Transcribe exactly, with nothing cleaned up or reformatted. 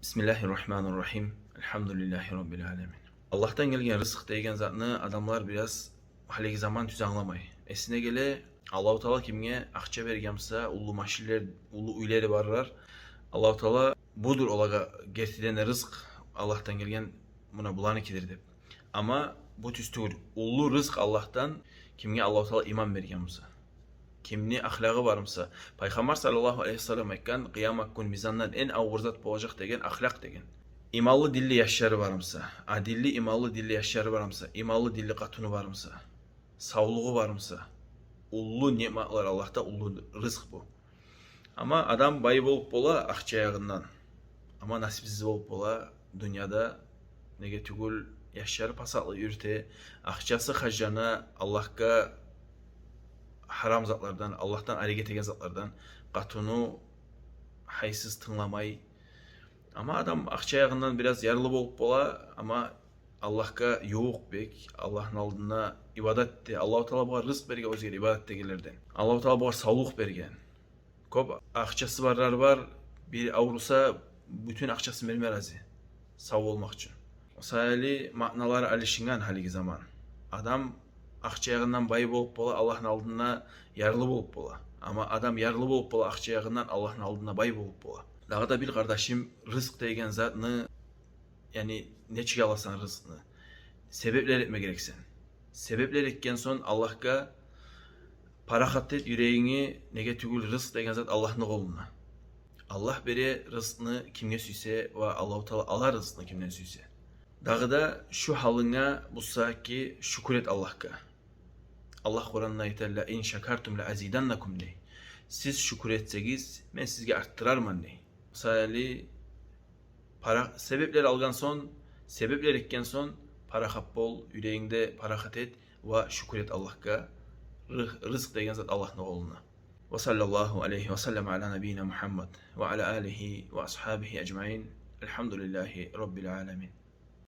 Бисмиллагьи ррагьмани ррагьим. Альгьамдулиллагьи раббил аламин. Аллагьдан гелген рызкъ деген затны адамлар бираз гьалиги заман тюз англамай. Эсине геле, Аллагьу Таала кимге акъча берген буса, уллу машинлер, уллу уьйлери барлар, Аллагьу Таала будур олагъа гертиден де рызкъ, Аллагьдан гелген муна буланыкидир деп. Амма бу тюз тюгюл. Уллу рызкъ Аллагьдан кимге Аллагьу Таала иман берген буса, кимни ахлагъы бар буса. Пайхаммар саллаллагьу алайгьи ва саллам айтгъан, къыямат гюн мизандан энг авур зат болажакъ деген ахлакъ деген. Иманлы, динли яшлары бар буса, а динли, иманлы, динли яшлары бар буса, иманлы, динли къатыны бар буса, савлугъу бар буса, уллу ниъматлар Аллагьда, уллу рызкъ бу. Амма адам бай болуп бола акъча ягъындан, амма насипсиз болуп бола дюньяда. Неге тюгюл, яшлары пасатлы юрюте, акъчасы харжлана Аллагьгъа гьарам затлардан, Аллагьдан ари гетеген затлардан, къатыны гьайсыз, тынгламай. Амма адам акъча ягъындан бираз ярлы болуп бола, амма Аллагьгъа ювукъ бек, Аллагьны алдында ибадат эте, Аллагьу Таала бугъар рызкъ берген оьзге ибадат этегенлерден. Аллагьу Таала бугъар савлукъ берген. Кёп акъчасы барлар бар, бир авруса, бютюн акъчасын берме рази сав болмакъ учун. О саялы маъналар алышынгъан гьалиги заман. Адам акъча ягъындан бай болуп бола, Аллагьны алдында ярлы болуп бола. Амма адам ярлы болуп бола акъча ягъындан, Аллагьны алдында бай болуп бола. Дагъы да бир, къардашым, рызкъ деген затны, яни, нечик аласан рызкъны? Себеплер этме герексен. Себеплер этген сонг Аллагьгъа парахат эт юрегингни, неге тюгюл, рызкъ деген зат Аллагьны къолунда. Аллагь бере рызкъны кимге сюйсе ва Аллагьу Таала ала рызкъны кимден сюйсе. Дагъы да шу гьалынга буссагьатгъы шюкюр эт Аллагьгъа. Аллагь Къуранда айта: «Ла ин шакартум ла азиданнакум», — дей. Сиз шюкюр этсегиз, мен сизге артдырарман, дей. О саялы пара-, себеплер алгъан сонг, себеплер этген сонг, парахат бол, юрегингде парахат эт ва шюкюр эт Аллагьгъа. Ры-, рызкъ деген зат Аллагьны къолунда. Ва саллаллагьу алайгьи ва саллам ала набийина Мугьаммад ва ала алигьи ва асгьабигьи ажмаин. Альгьамдулиллагьи раббил аламин.